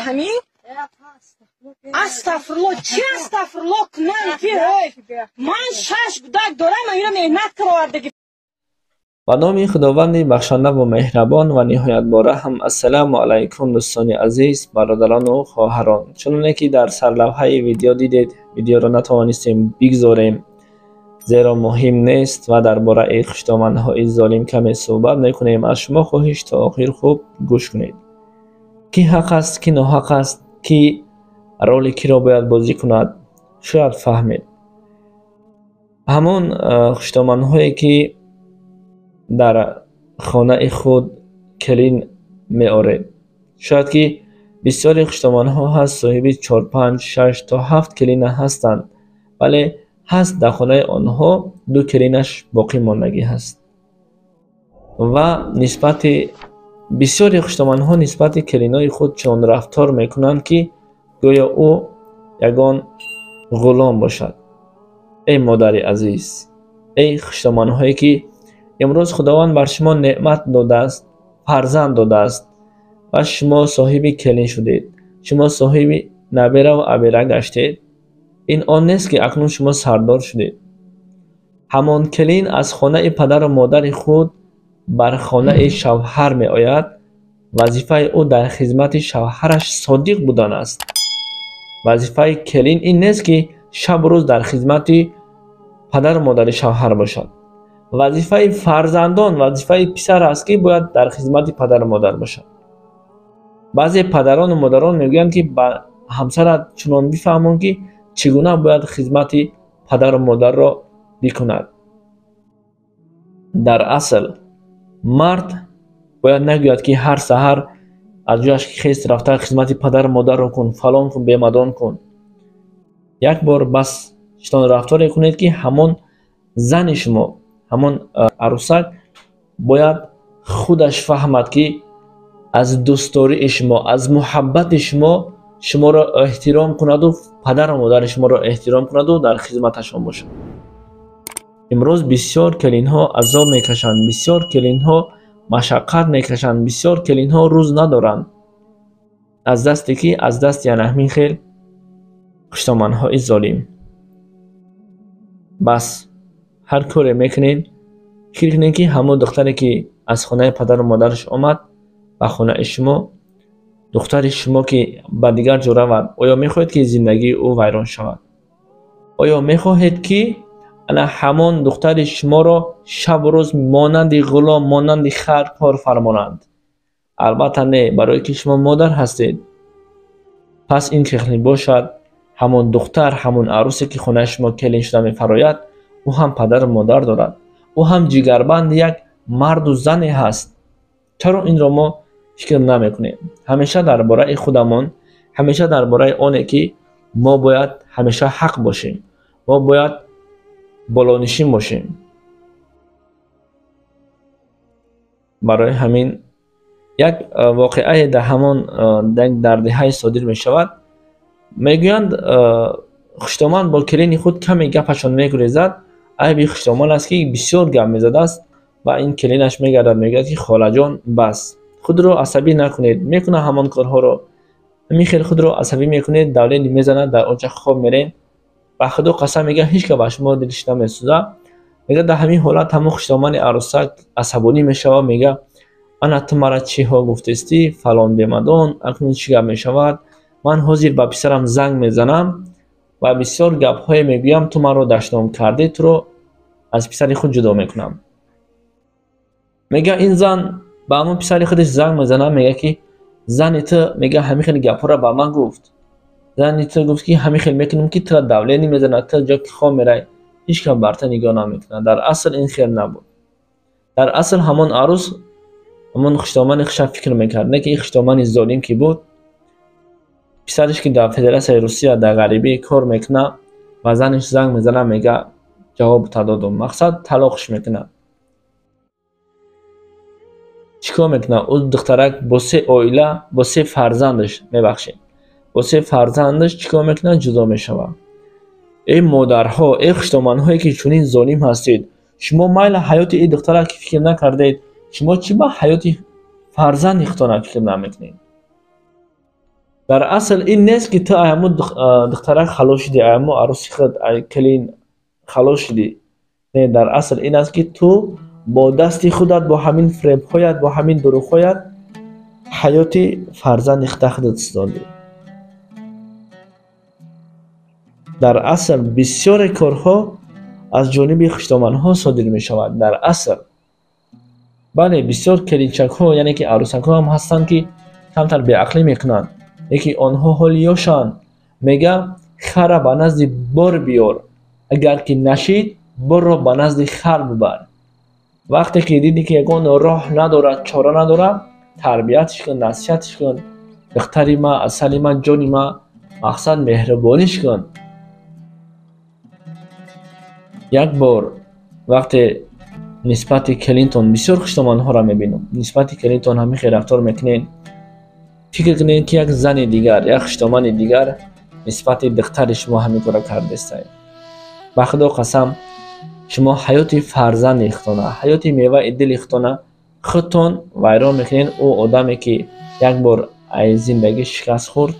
Ҳамин астағфирулло, чи астағфирулло кунам, ки ман шаш кӯдак дорам, инро меҳнат каровардагӣ. Ба номи Худованди бахшанда ва меҳрабон ва ниҳоят бораҳм. Ассалому алайкум, дӯстони азиз, бародарону хоҳарон. Чуноне ки дар сарлавҳаи видео дидед, видеоро натавонистем бигзорем, зеро муҳим нест ва дар бораи хушдоманҳои золим каме суҳбат мекунем. Аз шумо хоҳиш, то охир хуб гӯш кунед. Кӣ ҳақ аст, кӣ ноҳақ аст, кӣ роли киро бояд бозӣ кунад, шояд фаҳмед. Ҳамон хушдоманҳое ки дар хонаи худ келин меоред. Шояд ки бисёри хушдоманҳо ҳаст, соҳиби чор, панҷ, шаш то ҳафт келина ҳастанд, вале ҳаст дар хонаи онҳо ду келинаш боқӣ мондагӣ ҳаст. Ва нисбати бисёри хушдоманҳо нисбати келинои худ чунон рафтор мекунанд, ки гӯё ӯ ягон ғулом бошад. Эй модари азиз, эй хушдоманҳое ки имрӯз Худованд бар шумо неъмат додааст, фарзанд додааст ва шумо соҳиби келин шудед, шумо соҳиби набераву абера гаштед, ин он нест, ки акнун шумо сардор шудед. Ҳамон келин аз хонаи падару модари худ бар хонаи шавҳар меояд. Вазифаи ӯ дар хизмати шавҳараш содиқ будан аст. Вазифаи келин ин нест, ки шабу рӯз дар хизмати падару модари шавҳар бошад. Вазифаи фарзандон, вазифаи писар аст, ки бояд дар хизмати падару модар бошад. Баъзе падарону модарон мегӯянд, ки ба ҳамсарат чунон бифаҳмон, ки чӣ гуна бояд хизмати падару модарро бикунад. Дар асл мард бояд нагӯяд, ки ҳар саҳар аз ҷояш хест рафта хизмати падару модарро кун, фалон кун, бемадон кун. Як бор бас чунон рафторе кунед, ки ҳамон зани шумо, ҳамон арӯсак бояд худаш фаҳмад, ки аз дӯстдории шумо, аз муҳаббати шумо шуморо эҳтиром кунаду падару модари шуморо эҳтиром кунаду дар хизматашон бошад. Имрӯз бисёр келинҳо азоб мекашанд, бисёр келинҳо машаққат мекашанд, бисёр келинҳо рӯз надоранд. Аз дасте ки аз дасти ана ҳамин хел хушдоманҳои золим. Бас ҳар коре мекунед, фикр кунед, ки ҳамон духтаре ки аз хонаи падару модараш омад ба хонаи шумо, духтари шумо ки ба дигар ҷо равад, оё мехоҳед, ки зиндагии ӯ вайрон шавад? Оё мехоҳед, ки ана ҳамон духтари шуморо шабу рӯз монанди ғулом, монанди хар кор фармонанд? Албатта не, барое ки шумо модар ҳастед. Пас ин хел бошад, ҳамон духтар, ҳамон арӯсе ки хонаи шумо келин шуда мефарояд, ӯ ҳам падару модар дорад, ӯ ҳам ҷигарбанди як марду зане ҳаст. Чаро инро мо фикр намекунем? Ҳамеша дар бораи худамон, ҳамеша дар бораи оне, ки мо бояд ҳамеша ҳақ бошем, мо бояд болонишин бошем. Барои ҳамин як воқеае дар ҳамон дар деҳае содир мешавад. Мегӯянд, хушдоман бо келини худ каме гапашон мегурезад. Айби хушдоман аст, ки бисёр гап мезадааст, ва ин келинаш мегардад, мегӯяд, ки холаҷон, бас, худро асабӣ накунед. Мекунад ҳамон корҳоро, ҳамин хел худро асабӣ мекунед, давлени мезанад, дар онҷа хоб мерем. Ба Худо қасам, мегӯяд, ҳеҷ кас ба шумо дилш намесӯзад. Мегӯяд, дар ҳамин ҳолат ҳамон хушдомани арӯсак асабонӣ мешавад, мегӯяд: ана ту мара чиҳо гуфтестӣ, фалон бемадон, акнун чӣ гап мешавад? Ман ҳозир ба писарам занг мезанам ва бисёр гапҳое мегӯям, ту маро дашном кардӣ, туро аз писари худ ҷудо мекунам. Мегӯяд, ин зан ба ҳамон писари худаш занг мезанад, мегӯяд, ки зани ту, мегӯяд, ҳамин хел гапҳоро ба ман гуфт. Зани ту гуфт, ки ҳамин хел мекунам, ки тура давлени мезанад, ту ҷо ки хоб мерай, ҳеҷ кас бар ту нигоҳ намекунад. Дар асл ин хел набуд. Дар асл ҳамон арӯс ҳамон хушдомани хуша фикр мекард, не ки ин хушдомани золим ки буд. Писараш ки дар Федератсияи Русия дар ғарибӣ кор мекунад, ба занаш занг мезанад, мегӯяд: ҷавоб додум, мақсад талоқш мекунад. Чӣ кор мекунад? Ӯ духтарак бо се оила, бо се фарзандаш, мебахшед, бо се фарзандаш чӣ кор мекунад? Ҷудо мешавад. Эй модарҳо, эй хушдоманҳое ки чунин золим ҳастед, шумо майла ҳаёти ин духтарак фикр накардед, шумо чӣ ба ҳаёти фарзанди худтона фикр намекунед? Дар асл ин нест, ки ту ай ҳамун духтарак халос шудӣ, ай ҳамун арӯси худ, ай келин халос шудӣ. Не, дар асл ин аст, ки ту бо дасти худат, бо ҳамин фиребҳоят, бо ҳамин дурӯғҳоят ҳаёти фарзанди худа худат ситондӣ. Дар асл бисёре корҳо аз ҷониби хушдоманҳо содир мешавад. Дар асл бале, бисёр келинчакҳо, яъне ки арӯсакҳо ҳам ҳастанд, ки камтар беақлӣ мекунанд, лекин онҳо ҳоли ёшанд. Мега, хара ба назди бор биёр, агар ки нашид, борро ба назди хар бибар. Вақте ки дидӣ, ки ягон роҳ надорад, чора надорад, тарбиятш кун, насиҳатш кун. Духтари ма, асали ма, ҷони ма, мақсад меҳрубониш кун. Як бор вақте нисбати келинтон, бисёр хушдоманҳоро мебинам, нисбати келинтон ҳамин хел рафтор мекунед, фикр кунед, ки як зани дигар, як хушдомани дигар нисбати духтари шумо ҳамин корро кардестаед. Ба Худо қасам, шумо ҳаёти фарзанди худтона, ҳаёти меваи дили худтона худтон вайрон мекунед. Ӯ одаме, ки як бор аз зиндагӣ шикаст хӯрд,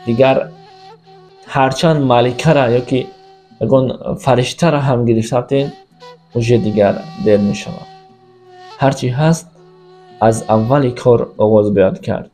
дигар ҳарчанд маликара ё ки ягон фариштара ҳам гирифта бутен, уже дигар дер мешавад. Ҳарчи ҳаст, аз аввали кор оғоз бояд кард.